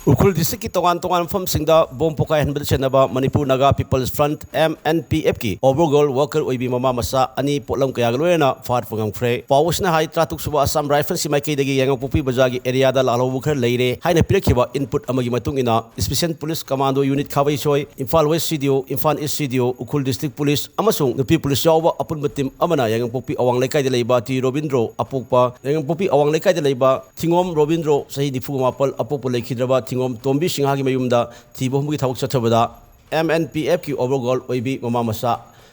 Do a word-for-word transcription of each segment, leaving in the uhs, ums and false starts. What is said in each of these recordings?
ꯎꯈ꯭ꯔꯨꯜ ꯗꯤꯁꯇ꯭ꯔꯤꯛꯀꯤ ꯇꯣꯉꯥꯟ ꯇꯣꯉꯥꯟꯕ ꯃꯐꯝꯁꯤꯡꯗ ꯕꯣꯝ ꯄꯣꯈꯥꯏꯍꯟꯕꯗ ꯆꯦꯟꯅꯕ Manipur Naga peoples front, M N P ꯑꯦꯐꯀꯤ ꯑꯣꯚꯔꯒꯣꯜ ꯋꯥꯔꯀꯔ ꯑꯣꯏꯕꯤ ꯃꯃꯥ ꯃꯆꯥ ꯑꯅꯤ ꯄꯣꯠꯂꯝ ꯀꯌꯥꯒ ꯂꯣꯏꯅꯅ ꯐꯥꯗꯕ ꯉꯝꯈ꯭ꯔꯦ꯫ ꯄꯥꯎ ꯑꯁꯤꯅ ꯍꯥꯏ, ꯇꯔꯥꯇꯔꯨꯛ ꯁꯨꯕ ꯑꯁꯥꯝ ꯔꯥꯏꯐꯜꯁꯀꯤ ꯃꯥꯏꯀꯩꯗꯒꯤ ꯌꯥꯏꯉꯪꯄꯣꯛꯄꯤ ꯕꯖꯥꯔꯒꯤ ꯑꯦꯔꯤꯌꯥꯗ ꯂꯥꯜꯍꯧꯕ ꯈꯔ ꯂꯩꯔꯦ ꯍꯥꯏꯅ ꯄꯤꯔꯛꯈꯤꯕ ꯏꯟꯄꯨꯠ ꯑꯃꯒꯤ ꯃꯇꯨꯡ ꯏꯟꯅ, special police commando unit Khabeisoi, Imphal west C D ꯑꯣ, ꯏꯝꯐꯥꯜ ꯏꯁ ꯁꯤ ꯗꯤ ꯑꯣ, ꯎꯈ꯭ꯔꯨꯜ ꯗꯤꯁꯇ꯭ꯔꯤꯛ ꯄꯨꯂꯤꯁ ꯑꯃꯁꯨꯡ ꯅꯨꯄꯤ ꯄꯨꯂꯤꯁ ꯌꯥꯎꯕ ꯑꯄꯨꯟꯕ ꯇꯤꯝ ꯑꯃꯅ ꯌꯥꯏꯉꯪꯄꯣꯛꯄꯤ ꯑꯋꯥꯡ ꯂꯩꯀꯥꯏꯗ ꯂꯩꯕ ꯇꯤ ꯔꯣꯕꯤꯟꯗ꯭ꯔꯣ ꯑꯄꯣꯛꯄ, ꯌꯥꯏꯉꯪꯄꯣꯛꯄꯤ ꯑꯋꯥꯡ ꯂꯩꯀꯥꯏꯗ ꯂꯩꯕ ꯊꯤꯉꯣꯝ ꯔꯣꯕꯤꯟꯗ꯭ꯔꯣ, ꯆꯍꯤ ꯅꯤꯐꯨ ꯃꯥꯄꯜ, ꯑꯄꯣꯛꯄ ꯂꯩꯈꯤꯗ꯭ꯔꯕ ꯊꯤꯉꯣꯝ ꯇꯣꯝꯕꯤ ꯁꯤꯡꯍꯥꯒꯤ ꯃꯌꯨꯝꯗ ꯊꯤꯕ ꯍꯨꯝꯕꯒꯤ ꯊꯕꯛ ꯆꯠꯊꯕꯗ, ꯑꯦꯝ ꯑꯦꯟ ꯄꯤ ꯑꯦꯐꯀꯤ ꯑꯣꯚꯔꯒꯣꯜ ꯑꯣꯏꯕꯤ ꯃꯃꯥ ꯃꯆꯥ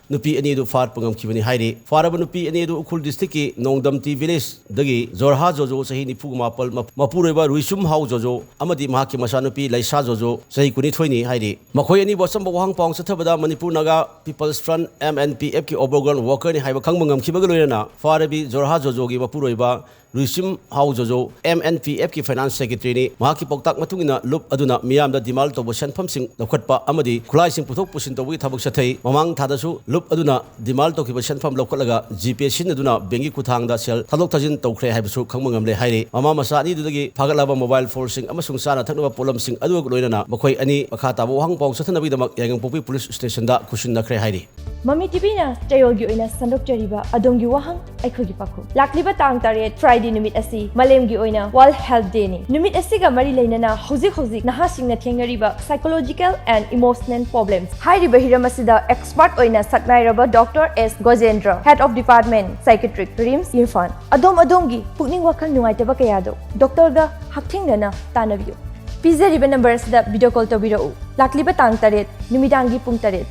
ꯅꯨꯄꯤ ꯑꯅꯤ ꯑꯗꯨ ꯐꯥꯗꯕ ꯉꯝꯈꯤꯕꯅꯤ ꯍꯥꯏꯔꯤ꯫ ꯐꯥꯔꯕ ꯅꯨꯄꯤ ꯑꯅꯤ ꯑꯗꯨ ꯎꯈ꯭ꯔꯨꯜ ꯗꯤꯁꯇ꯭ꯔꯤꯛꯀꯤ ꯅꯣꯡꯗꯝꯇꯤ ꯚꯤꯂꯦꯖꯗꯒꯤ ꯖꯣꯔꯍꯥ ꯖꯣꯖꯣ, ꯆꯍꯤ ꯅꯤꯐꯨ ꯃꯥꯄꯜ, ꯃꯄꯨꯔꯣꯏꯕ ꯔꯨꯏꯆꯨꯝ ꯍꯥꯎ ꯖꯣꯖꯣ ꯑꯃꯗꯤ ꯃꯍꯥꯛꯀꯤ ꯃꯆꯥꯅꯨꯄꯤ ꯂꯩꯁꯥ ꯖꯣꯖꯣ, ꯆꯍꯤ ꯀꯨꯟꯅꯤꯊꯣꯏꯅꯤ ꯍꯥꯏꯔꯤ꯫ ꯃꯈꯣꯏ ꯑꯅꯤꯕꯨ ꯑꯆꯝꯕ ꯋꯥꯍꯪ ꯄꯥꯎ ꯆꯠꯊꯕꯗ Manipur Naga peoples front, M N P ꯑꯦꯐꯀꯤ ꯑꯣꯚꯔꯒꯣꯜ ꯋꯥꯔꯀꯔꯅꯤ ꯍꯥꯏꯕ ꯈꯪꯕ ꯉꯝꯈꯤꯕꯒ ꯂꯣꯏꯅꯅ ꯐꯥꯔꯕꯤ ꯖꯣꯔꯍꯥ ꯖꯣꯖꯣꯒꯤ ꯃꯄꯨꯔꯣꯏꯕ Ruichim Hao Jojo, M N P ꯑꯦꯐꯀꯤ ꯐꯥꯏꯅꯥꯟꯁ ꯁꯦꯀ꯭ꯔꯦꯇꯔꯤꯅꯤ꯫ ꯃꯍꯥꯛꯀꯤ ꯄꯥꯎꯇꯥꯛ ꯃꯇꯨꯡ ꯏꯟꯅ ꯂꯨꯞ ꯑꯗꯨꯅ ꯃꯤꯌꯥꯝꯗ ꯗꯤꯃꯥꯟ ꯇꯧꯕ ꯁꯦꯟꯐꯝꯁꯤꯡ ꯂꯧꯈꯠꯄ ꯑꯃꯗꯤ ꯈꯨꯠꯂꯥꯏꯁꯤꯡ ꯄꯨꯊꯣꯛ ꯄꯨꯁꯤꯟ ꯇꯧꯕꯒꯤ ꯊꯕꯛ ꯆꯠꯊꯩ꯫ ꯃꯃꯥꯡ ꯊꯥꯗꯁꯨ ꯂꯨꯞ ꯑꯗꯨꯅ ꯗꯤꯃꯥꯟ ꯇꯧꯈꯤꯕ ꯁꯦꯟꯐꯝ ꯂꯧꯈꯠꯂꯒ ꯖꯤꯄꯦ ꯁꯤꯖꯤꯟꯅꯗꯨꯅ ꯕꯦꯡꯒꯤ ꯈꯨꯠꯊꯥꯡꯗ ꯁꯦꯜ ꯊꯥꯗꯣꯛ ꯊꯥꯖꯤꯟ ꯇꯧꯈ꯭ꯔꯦ ꯍꯥꯏꯕꯁꯨ ꯈꯪꯕ ꯉꯝꯂꯦ ꯍꯥꯏꯔꯤ꯫ ꯃꯃꯥ ꯃꯆꯥ ꯑꯅꯤꯗꯨꯗꯒꯤ ꯐꯥꯒꯠꯂꯕ ꯃꯣꯕꯥꯏꯜ ꯐꯣꯟꯁꯤꯡ ꯑꯃꯁꯨꯡ ꯆꯥꯅ ꯊꯛꯅꯕ ꯄꯣꯠꯂꯝꯁꯤꯡ ꯑꯗꯨꯒ ꯂꯣꯏꯅꯅ ꯃꯈꯣꯏ ꯑꯅꯤ ꯃꯈꯥ ꯇꯥꯕ ꯋꯥꯍꯪ ꯄꯥꯎ ꯆꯠꯊꯅꯕꯒꯤꯗꯃꯛ ꯌꯥꯏꯉꯪꯄꯣꯛꯄꯤ ꯄꯨꯂꯤꯁ ꯁ꯭ꯇꯦꯁꯟꯗ ꯈꯨꯠꯁꯤꯟꯅꯈ꯭ꯔꯦ ꯍꯥꯏꯔꯤ꯫ ꯃꯃꯤ ꯇꯤꯚꯤꯅ ꯆꯌꯣꯜꯒꯤ ꯑꯣꯏꯅ ꯁꯟꯗꯣꯛꯆꯔꯤꯕ ꯑꯗꯣꯝꯒꯤ ꯋꯥꯍꯪ ꯑꯩꯈꯣꯏꯒꯤ ꯄꯥꯎꯈꯨꯝ꯫ ꯂꯥꯛꯂꯤꯕ ꯇꯥꯡ ꯇꯔꯦꯠ Fridayꯅꯨꯃꯤꯠ ꯑꯁꯤ ꯃꯥꯂꯦꯝꯒꯤ ꯑꯣꯏꯅ World Health Dayꯅꯤ꯫ ꯅꯨꯃꯤꯠ ꯑꯁꯤꯒ ꯃꯔꯤ ꯂꯩꯅꯅ ꯍꯧꯖꯤꯛ ꯍꯧꯖꯤꯛ ꯅꯍꯥꯁꯤꯡꯅ ꯊꯦꯡꯅꯔꯤꯕ psychological and emotional problems ꯍꯥꯏꯔꯤꯕ ꯍꯤꯔꯝ ꯑꯁꯤꯗ expert ꯑꯣꯏꯅ ꯁꯛꯅꯥꯏꯔꯕ Doctor S Gojendra, Head of Department Psychiatric, RIMS Imphal, ꯑꯗꯣꯝ ꯑꯗꯣꯝꯒꯤ ꯄꯨꯛꯅꯤꯡ ꯋꯥꯈꯜ ꯅꯨꯡꯉꯥꯏꯇꯕ ꯀꯌꯥꯗꯣ doctorꯒ ꯍꯛꯊꯦꯡꯅꯅ ꯇꯥꯟꯅꯕꯤꯌꯨ꯫ ꯄꯤꯖꯔꯤꯕ number ꯑꯁꯤꯗ video call ꯇꯧꯕꯤꯔꯛꯎ꯫ ꯂꯥꯛꯂꯤꯕ ꯇꯥꯡ ꯇꯔꯦꯠ ꯅꯨꯃꯤꯗꯥꯡꯒꯤ ꯄꯨꯡ ꯇꯔꯦꯠ꯫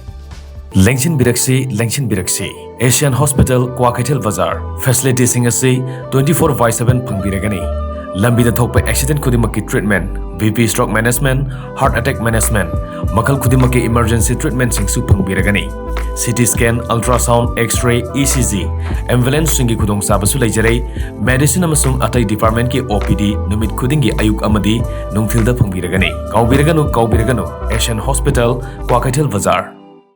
ꯂꯦꯡꯁꯤꯟꯕꯤꯔꯛꯁꯤ, ꯂꯦꯡꯁꯤꯟꯕꯤꯔꯛꯁꯤ꯫ Asian Hospital, ꯀ꯭ꯋꯥꯀꯩꯊꯦꯜ ꯕꯖꯥꯔ꯫ Facilitiesꯁꯤꯡ ꯑꯁꯤ twenty four by seven ꯐꯪꯕꯤꯔꯒꯅꯤ꯫ ꯂꯝꯕꯤꯗ ꯊꯣꯛꯄ accident ꯈꯨꯗꯤꯡꯃꯛꯀꯤ treatment, BP stroke management, heart attack management, ꯃꯈꯜ ꯈꯨꯗꯤꯡꯃꯛꯀꯤ emergency treatmentꯁꯤꯡꯁꯨ ꯐꯪꯕꯤꯔꯒꯅꯤ꯫ CT scan, ultrasound, X-ray, ECG, ambulanceꯁꯤꯡꯒꯤ ꯈꯨꯗꯣꯡꯆꯥꯕꯁꯨ ꯂꯩꯖꯔꯦ꯫ Medicine ꯑꯃꯁꯨꯡ ꯑꯇꯩ departmentꯀꯤ OPD ꯅꯨꯃꯤꯠ ꯈꯨꯗꯤꯡꯒꯤ ꯑꯌꯨꯛ ꯑꯃꯗꯤ ꯅꯨꯡꯊꯤꯜꯗ ꯐꯪꯕꯤꯔꯒꯅꯤ꯫ ꯀꯥꯎꯕꯤꯔꯒꯅꯨ, ꯀꯥꯎꯕꯤꯔꯒꯅꯨ, Asian Hospital, ꯀ꯭ꯋꯥꯀꯩꯊꯦꯜ ꯕꯖꯥꯔ꯫